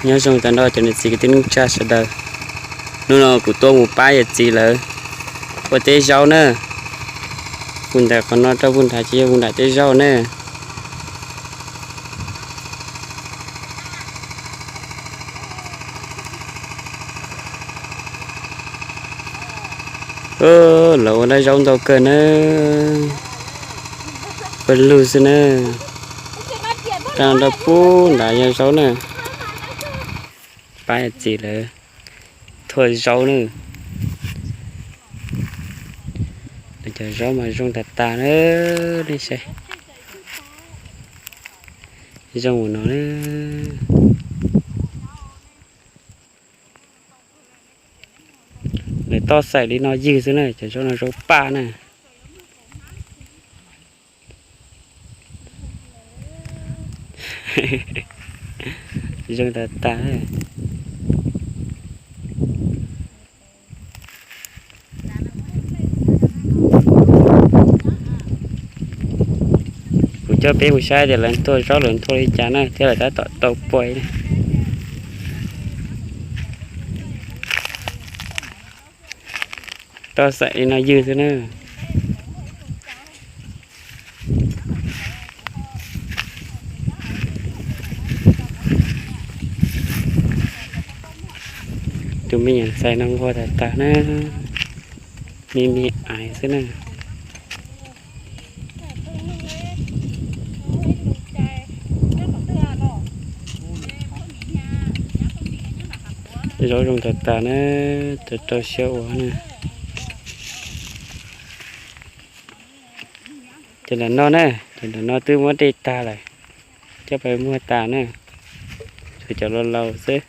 Nyob zoo tag nrho cov niam txiv kwv tij neej tsa sawv daws. Hnub no kuv tuaj mus pab yawm txiv lawv ua teb zaub na. Puag nram qhov no rau puag nrad ces yog puag nram teb zaub na. Lawv ua dab zaub ntau kawg na. Pawg lug xwb na. Rau rau puag nrad yog zaub na. Pab yawm txiv lawv thuaj zaub na. Lawv cov zaub mas zoo tas tas na. Nej saib, zoo ua no na. Lawv toj xaim li no ywg xwb na, cov zaub no zaub paj na. Zoo tas tas. Kuv coj peb mus saib tias lawv thuaj zaub lawv thuaj li cas na thiab lawv tab tom tau pua. Toj xaim li no ywg xwb na. Tus me nyuam ntxhais no nquag tas tas na, me me aiv xwb na. Zaub zoo tas tas na, rau rau siab ua na. Cov nram no na, cov nram no twb muab de tag lawm, coj pais muag tas na, tshuav cov laus laus xwb.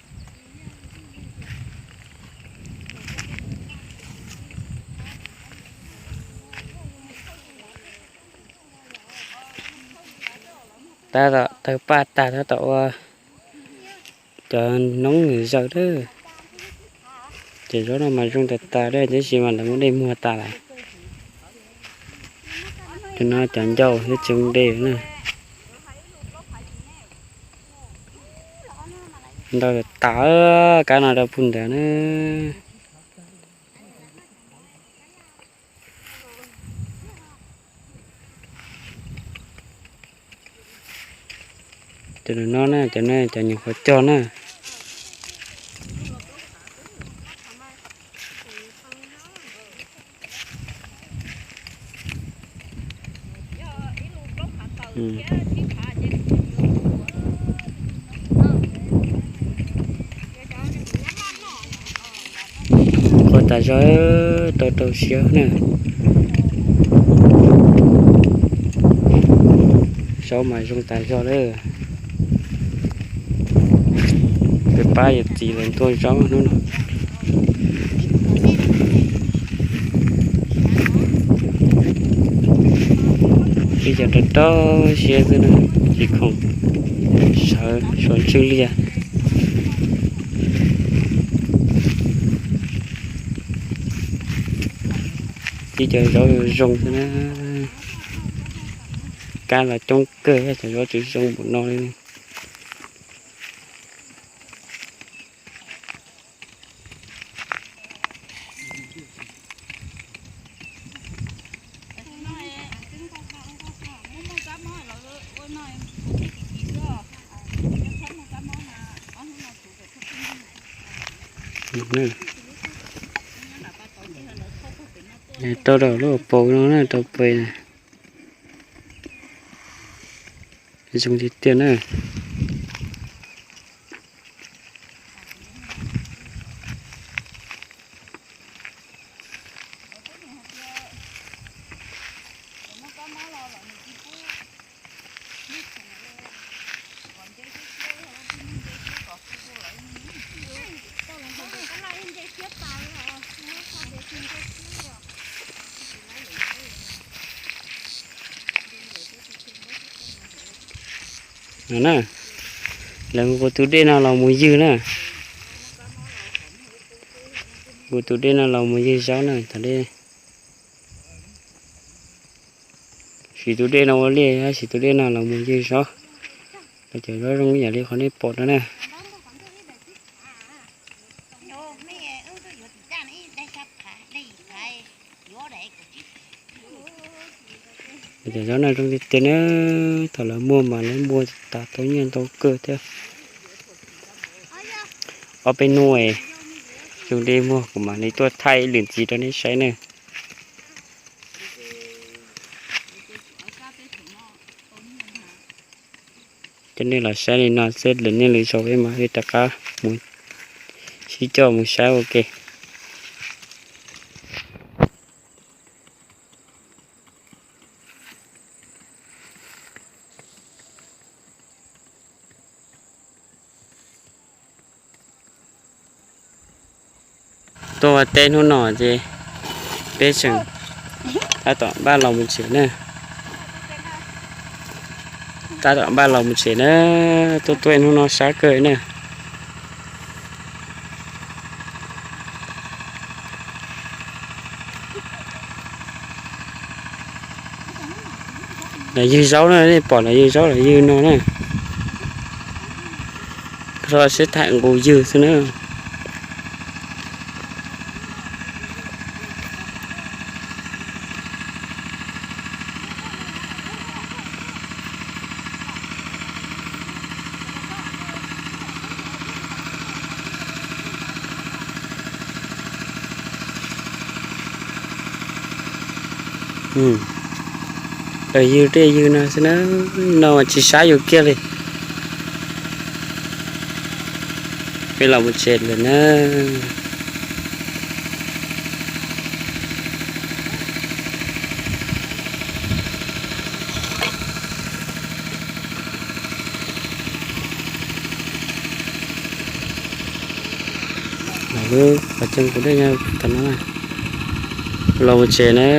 Tab tom tawg paj tag tab tom ua cov noob zaws lawm. Cov zaub no mas zoo tas tas lawm tab sis mas lawv muab de muag tas lawm. Cov no cov ncauj thiab tsis zoo de na. Ntau tas, kab no rau puag ntawd na. Cov no na, cov no cov nyuam qhuav cog na. Nquag tas zog, tau rau siab na. Zaub mas zoo tas zog lawm. Peb pab yawm txiv lawv ntuaj zaub hnub no. Ib co rau rau siab xwb na, tsis khoom sawv suav ntswg liag. Ib co zaub zoo zoo xwb na. Kab los coob kawg, cov zaub tsis zoo npaum no li. Tau rau lub paus no na, rau pem na. Zoo tiag tiag na. No na, lawv kuv tus dej no los mus ywg na. Kuv tus dej no los mus ywg zaub na, thaum dej. Siv tus dej no ua liaj, siv tus dej no los mus ywg zaub. Cov zaub zoo ib yam li qhov nej pom no na. Cov zaub no zoo tiag tiag na, thaum lawv muag mas lawv muag tas tau nyiaj ntau kawg thiab. Ob peb hnub es zoo li muag kuv mam li tuaj thaij ib lwm ntxiv rau nej saib na. Coj nej los saib li no xwb, lwm niaj lwm zaus peb mam li rov qab mus sib coj mus saib ua ke. Tuaj ua teb hnub no ces peb tseem tab tom npaj los mus tsev na. Tab tom npaj los mus tsev na, tuaj tuaj hnub no sab kawg na. Los ywg zaub na, nej pom los ywg zaub los ywg no na. Rau sib tham nqus ywg xwb na. Los ywg tej ywg no xwb na, no mas tsis sab yus kiag li. Peb los mus tsev lawm na. Lub qhov cub kuv dej nyob tom no, los mus tsev na.